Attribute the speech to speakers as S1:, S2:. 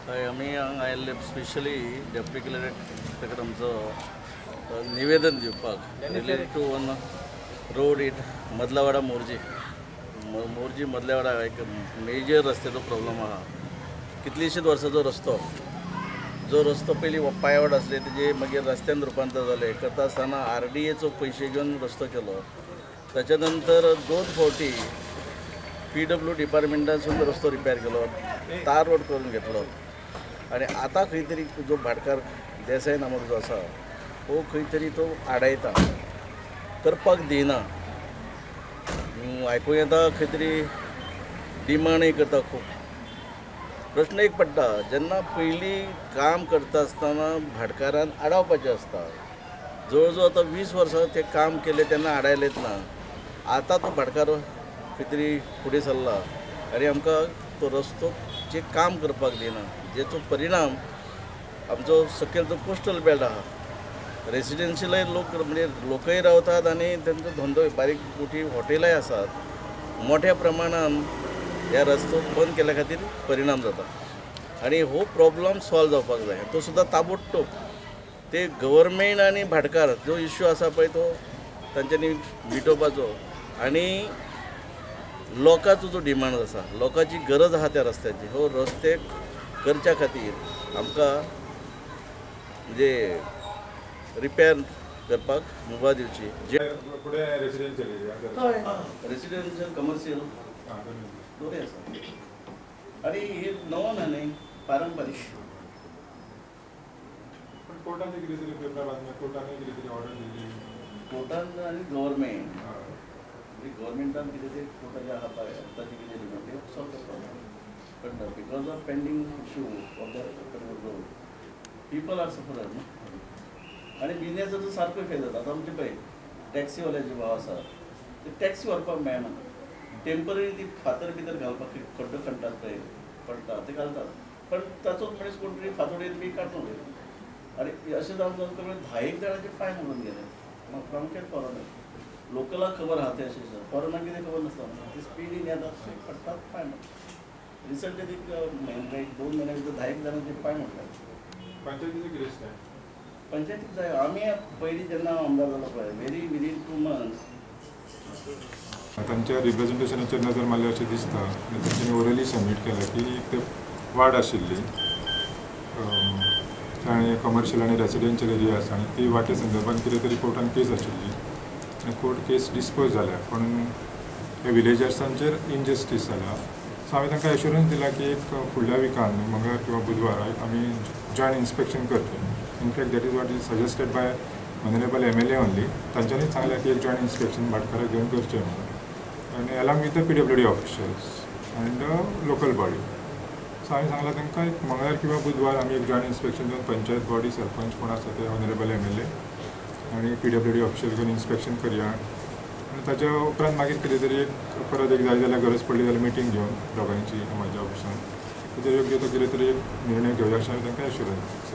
S1: हय, आमी हांगा आयिल्ले स्पेशली डेप्युटी कलेक्टर आमचो निवेदन दिवपाक related to one road it Madlawada Morjim. Morjim Madlewada एक मेजर रस्त्याचो प्रॉब्लम आहा. कितलीशीच वर्सांचो रस्तो, जो रस्तो पयलीं पांयवाट आसले तेजे मागीर रस्त्यान रुपांतर जालें. करता आसतना आरडीएचो पयशे घेवन रस्तो केलो. ताच्या नंतर 2 फावटी पीडब्ल्यू डिपार्टमेंटासून रस्तो रिपेर केलो, तार रोड करून घेतलो. आनी आतां खंय तरी जो भाटकार देसाय नामक जो आसा हो खंय तरी तो आडायता, करपाक दिना. आयकूंक येता खंय तरी डिमांडय करता खूब. प्रश्न एक पडटा, जेन्ना पयलीं काम करता आसतना भाटकारान आडावपाचें आसता. जवळ जवळ आतां 20 वर्सां तें काम केलें तेन्ना आडायलेंच ना. आतां तो भाटकार खंय तरी फुडें सरला आनी आमकां तो रस्तो जे काम करपाक दिना, जेचो परिणाम आमचो सकयल जो कोस्टल बेल्ट आहा, रेसिडेन्शियलय लोक म्हणजे लोकय रावतात आनी तेंचो धंदोय, बारीक मोठी हॉटेलांय आसात. मोठ्या प्रमाणान ह्या रस्तो बंद केल्या खातीर परिणाम जाता आनी हो प्रॉब्लम सॉल्व जावपाक जाय. तो सुद्दां ताबडतोब ते गव्हर्मेंट आनी भाटकार जो इश्यू आसा पळय तो तांच्यांनी मिटोवपाचो आनी लोकांचो जो डिमांड आसा, लोकांची गरज आहा त्या रस्त्याची, हो रस्ते करच्या खातीर आमकां म्हणजे रिपेर करपाक मुभा दिवची. रेसिडेन्शियल कमर्शियल दोनूय आसा आनी हे नवो ना न्ही, पारंपारीक.
S2: कोर्टान कितें तरी पेपर बांदले, कोर्टान कितें तरी ऑर्डर दिली,
S1: कोर्टान आनी गव्हर्मेंट गव्हर्मेंटान कितें तें कोर्टाचें आहा पळय ताचें कितें डिमांड तें सॉल्व करपाक. But because of pending issue of the particular road people are sufferer न्हू. आनी बिजनेसाचो सारको इफेक्ट जाता. आतां आमचे पळय टॅक्सीवाल्याचे भाव आसा ते टॅक्सी व्हरपाक मेळना. टेंपररी ती फातर भितर घालपाक खड्डो खणटात पळय पडटा ते घालतात, पण ताचोच मनीस कोण तरी फातोडेर बी काडून उडयता. आनी अशें जावन जावन कमी 10 जाणांचे पांय मोडून गेले. प्रामुख्यान फॉरेनर, लोकलाक खबर आहा तें अशें, फॉरेनाक कितें खबर नासता. ती स्पिडीन येतात पडटात पांय मोडटात. रिसंटली एक म्हयन्या 2 म्हयन्या भितर 10 जाणांचे पांय मोडटात.
S2: पंचायतीचें कितें स्टँड?
S1: पंचायतीक जाय. आमी पयलीं जेन्ना आमदार जालो पळय व्हेरी विदीन 2 मंथ्स
S2: तांच्या रिप्रेझेंटेशनाचेर नजर मारली अशें दिसता. आनी तांच्यांनी ओरली सबमीट केलां की ते वाड आशिल्ली आनी कमर्शियल आनी रेसिडेन्शियल एरिया आसा आनी ती वाटे संदर्भात कितें तरी कोर्टान केस आशिल्ली आनी कोर्ट केस डिस्पोज जाल्या, पूण ह्या विलेजर्सांचेर इनजस्टीस जाला. सो आमी तांकां एश्युरन्स दिला की एक फुडल्या विकान मंगळार किंवा बुधवार आमी जॉयंट इन्स्पेक्शन करतले. In fact that is what is suggested by honourable MLA only. तांच्यांनीच सांगलें की एक जॉयंट इन्स्पेक्शन भाटकाराक घेवन करचें म्हणून, आनी along with the PWD officials and the local body. So हांवें सांगलां तांकां एक मंगळार किंवा बुधवार आमी एक जॉयंट इन्स्पेक्शन घेवन पंचायत बॉडी, सरपंच कोण आसा ते ऑनरेबल MLA आनी PWD official घेवन इन्स्पेक्शन करया. आनी ताच्या उपरांत मागीर कितें तरी एक परत एक जाय जाल्यार गरज पडली जाल्यार मिटींग घेवन दोगांयची म्हाज्या ऑफिसान ताचेर योग्य तो कितें तरी एक निर्णय घेवया अशें हांवें तांकां एश्युरन्स.